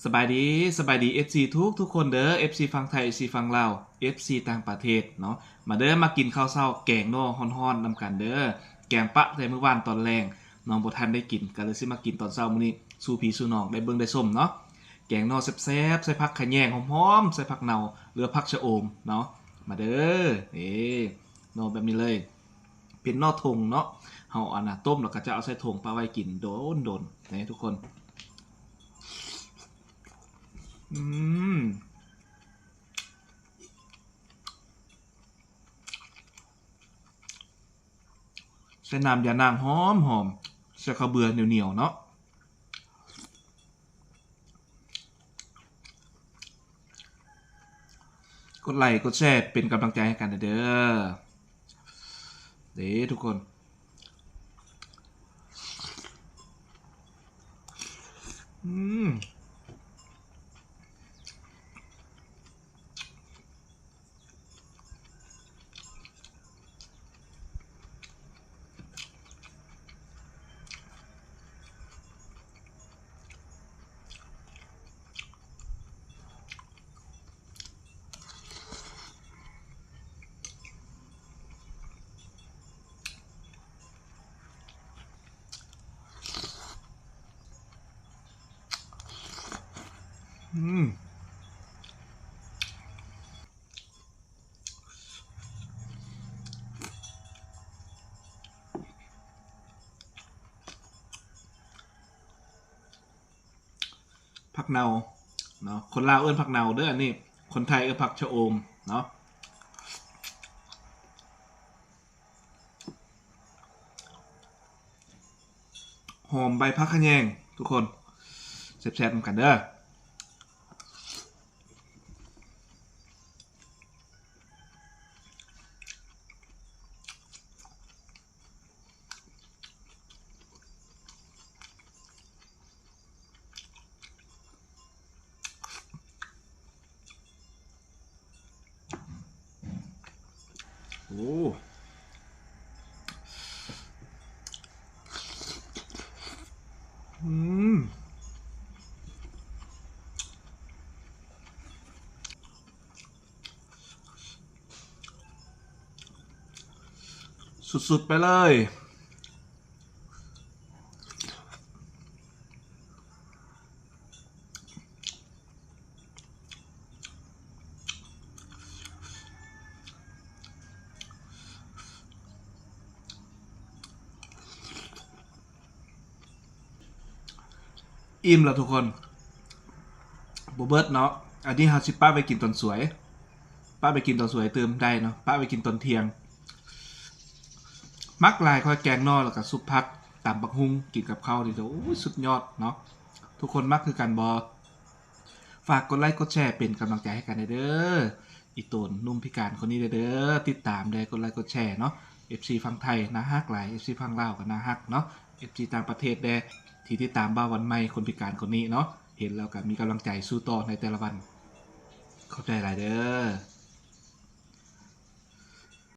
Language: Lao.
ສະບາຍດີ ສະບາຍດີ ເອັຟຊີ ທຸກໆຄົນເດີ ເອັຟຊີຝັ່ງໄທ ເອັຟຊີຝັ່ງລາວ ເອັຟຊີຕ່າງປະເທດເນາະ ມາເດີ ມາກິນເຂົ້າເຊົ້າແກງໜໍ່ຮ້ອນໆນຳກັນເດີ ແກງປະແຕ່ມື້ວານຕອນແລງເນາະ ບໍ່ທັນໄດ້ກິນ ກະເລີຍຊິມາກິນຕອນເຊົ້າມື້ນີ້ສູ່ພີ່ສູ່ນ້ອງໄດ້ເບິ່ງໄດ້ຊົມເນາະ ແກງໜໍ່ແຊບໆ ໃສ່ຜັກຂະແຍງຫອມໆ ໃສ່ຜັກເນົ່າ ຫຼືວ່າຜັກຊະໂອມເນາະ ມາເດີ ນີ້ ໜໍ່ແບບນີ້ເລີຍ ເປັນໜໍ່ຖົງເນາະ ເຮົາອັນນ່າຕົ້ມແລ້ວກໍຈະເອົາໃສ່ຖົງປະໄວ້ກິນໂດນໆ ນີ້ທຸກຄົນ ອືມ ໃສ່ນ້ຳຢານາງຫອມໆ ໃສ່ເຂົ້າເບືອໜຽວໆເນາະ ກົດໄລກົດແຊເປັນກຳລັງໃຈໃຫ້ກັນເດີ ເດ້ທຸກຄົນ ອືມ ອືມ ຜັກເນົ່າເນາະ ຄົນລາວເອີ້ນຜັກເນົ່າເດີ ອັນນີ້ຄົນໄທເອີ້ນຜັກຊະໂອມເນາະ ຫອມໃບຜັກຂະແຍງທຸກຄົນ ແຊບໆນຳກັນເດີ. ໂອ້ ອືມ ສຸດໆໄປເລີຍ. ອີ່ມແລ້ວທຸກຄົນ ບໍ່ເບິດເນາະ ອັນນີ້ເຮົາຊິປະໄວ້ກິນຕອນສວຍ ປະໄວ້ກິນຕອນສວຍຕື່ມໄດ້ເນາະ ປະໄວ້ກິນຕອນທ່ຽງ ມັກຫຼາຍຂ້ອຍແກງໜໍ່ ແລ້ວກະຊຸບຜັກ ຕຳບັກຫຸ່ງ ກິນກັບເຂົ້ານີ້ ໂອ້ຍ ສຸດຍອດເນາະ ທຸກຄົນມັກຄືກັນບໍ່? ຝາກກົດໄລກົດແຊເປັນກຳລັງໃຈໃຫ້ກັນແດ່ເດີ ອີ່ໂຕນໜຸ່ມພິການຄົນນີ້ແດ່ເດີ ຕິດຕາມແດ່ ກົດໄລກົດແຊເນາະ ເອັຟຊີຝັ່ງໄທໜ້າຮັກຫຼາຍ ເອັຟຊີຝັ່ງລາວກໍໜ້າຮັກເນາະ ເອັຟຊີຕ່າງປະເທດແດ່ ທີ່ຕິດຕາມບ່າວວັນໃໝ່ຄົນພິການຄົນນີ້ເນາະ ເຫັນແລ້ວກໍມີກຳລັງໃຈສູ້ຕໍ່ໃນແຕ່ລະວັນ ຂອບໃຈຫຼາຍເດີ.